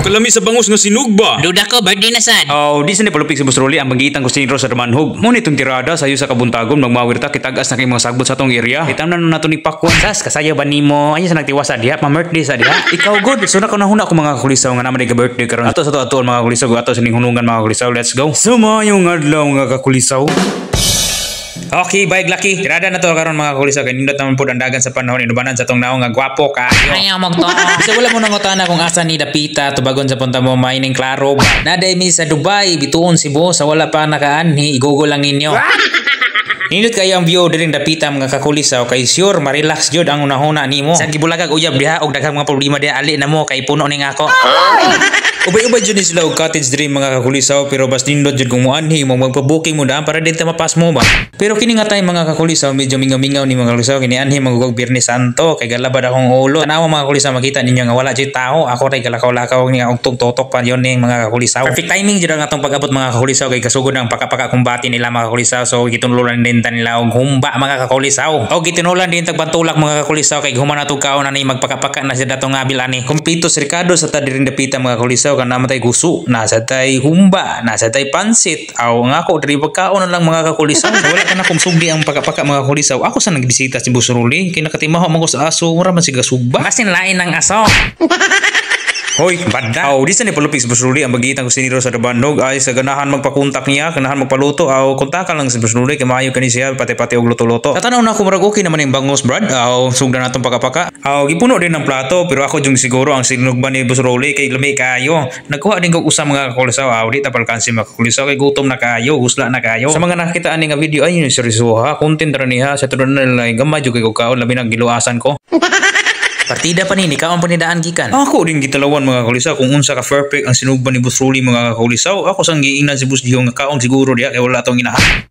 Kalami sa bangus nga sinugba. Duda ko, birthday na sad. Oh, di sa ni palupik si Boss Rolly ang magitan ko siniro sa Damanhog. Mo nitong tirada sayo sa kabuntagon, magmawir ta kitagas na kay mga sagbot sa atong area. Itam na nato ni Pakwan. Sas kasayo ba nimo? Ayo sa nagtiwasa diha, ma birthday sa diha. Ikaw good. So na ko mga kakulisaw nga naman ka birthday karon. Ato sa to ato mga kakulisaw, ato sa ning hunungan, mga kakulisaw. Let's go. Sumayong adlaw, mga kakulisaw. Okay, bye Lucky. Tirada na to karon, mga kakulisaw, kay nindot naman pud ang dagan sa panahon, inubanan sa tong naong nga gwapo kaayo. Ayaw magto. Bisa wala mo nangutana kung asa ni dapita, tubagon sa punta mo maining klaro ba. Naday mi sa Dubai, bituon Cebu, sa wala pa nakaanhi, i-google lang ninyo. Nindot kayo ang view diring dapita, mga kakulisaw, kay sure ma-relax jud ang unahuna nimo. Sa gibulagag uyab diha og daghang mga problema diha, ali na mo kay puno ning ako. Ubay-ubay jud ni sila og cottage diri, mga kakulisaw, pero bas nindot jud kung muanhi mo, magpa-booking mo daan para di ta mapas mo ba. Pero kini nga time, mga kakulisaw, medyo mingaw-mingaw ni, mga kakulisaw, kini anhi magugog Biyernes Santo kay galabad akong ulo. Tanawa, mga kakulisaw, makita ninyo nga wala jud tao. Ako ray galakaw-lakaw ni ugtong totok pa yon ning mga kakulisaw. Perfect timing jud ang atong pag-abot, mga kakulisaw, kay kasugod ang paka-paka kumbati nila, mga kakulisaw. So gitunlulan din ta nila og humba, mga kakulisaw. Og gitinulan din tag bantulak, mga kakulisaw, kay human natog kaon ani magpaka-paka na siya datong nga ani. Kumpleto sa rekado sa ta diring dapita, mga kakulisaw, kana man tay guso, nasa tay humba, nasa tay pansit. Aw nga ako diri pagkaon na lang, mga kakulisaw. So, wala ka na kung sugdi ang paka-paka, mga kakulisaw. Ako sa nagbisita si Boss Rolly kay nakatimaho man ko sa aso, mura man siga sugba. Basin lain ng aso. Hoy, banda. Aw, di sa ni palupik si Boss Rolly ang bagitan ko siniro sa Dabanog ay sa ganahan magpakontak niya, ganahan magpaluto, aw kontakan lang si Boss Rolly kay maayo kani siya pati-pati og luto-luto. Sa tanaw na ako murag okay naman yung bangos, brad. Aw, sugdan natong paka-paka. Aw, gipuno din ang plato, pero ako jung siguro ang sinugba ni Boss Rolly kay lami kaayo. Nagkuha din kog usa, mga kakulisaw. Aw, di ta palkansi, mga kakulisaw, kay gutom na kaayo, husla na kaayo. Sa mga nakita ani nga video ay yun seryoso ha, content ra niya sa tunon na lang gamay jud kay kog kaon, labi nang giluasan ko. Partida pa ni, nikaon pa ni daan gikan. Ako din gitalawan, mga kakulisaw, kung unsa ka perfect ang sinugba ni Boss Rolly, mga kakulisaw. Ako sang giingnan si Boss Gio nga kaon siguro diha kay wala atong inahan.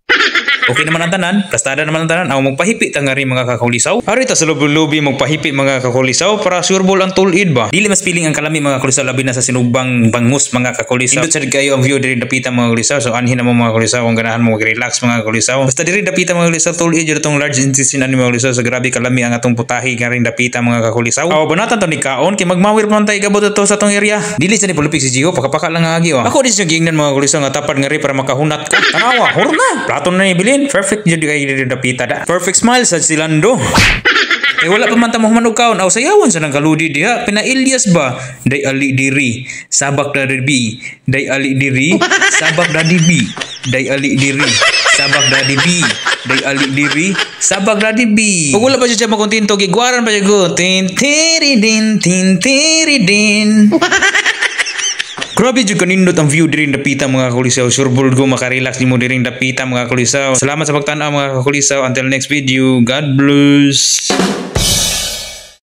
Okay naman ang tanan, plastada naman ang tanan, aw magpahipi ta nga rin, mga kakulisaw. Ari ta sa lubi-lubi magpahipi, mga kakulisaw, para sureball ang tulid ba. Dili mas piling ang kalami, mga kakulisaw, labi na sa sinugbang bangus, mga kakulisaw. Indot sad kayo ang view diri dapita, mga kakulisaw. So anhin na mo, mga kakulisaw, kung ganahan mo mag-relax, mga kakulisaw. Basta diri dapita, mga kakulisaw, tulid jud atong large intestine ani, mga kakulisaw, sa grabe kalami ang atong putahe nga ring dapita, mga kakulisaw. Aw banatan to ni kaon kay magmawir pa man tay gabot ato sa atong area. Dili sa ni pulupik si Gio, pakapaka lang ang agi oh. Ako di siya giingnan, mga kakulisaw, nga tapad nga ri para makahunat ka. Tanawa, hurot na. Plato na ni bilin. Perfect jud kay diri dapita da. Perfect smile sa Silando. Eh wala pa man ta mo kaon, aw sayawan sa nang kaludi diha. Pina-Ilyas ba? Day ali diri, sabak da B. Day ali diri, sabak da B. Day ali diri, sabak da B. Day ali diri, sabak da B. Ug wala pa siya makontento, gigwaran pa siya go. Tin tiri din, tin tiri din. Grabe jud kanindot ang view diring dapita, mga kakulisaw. Sure go makarelax nimo diring dapita, mga kakulisaw. Salamat sa pagtan-aw, mga kakulisaw. Until next video, God bless.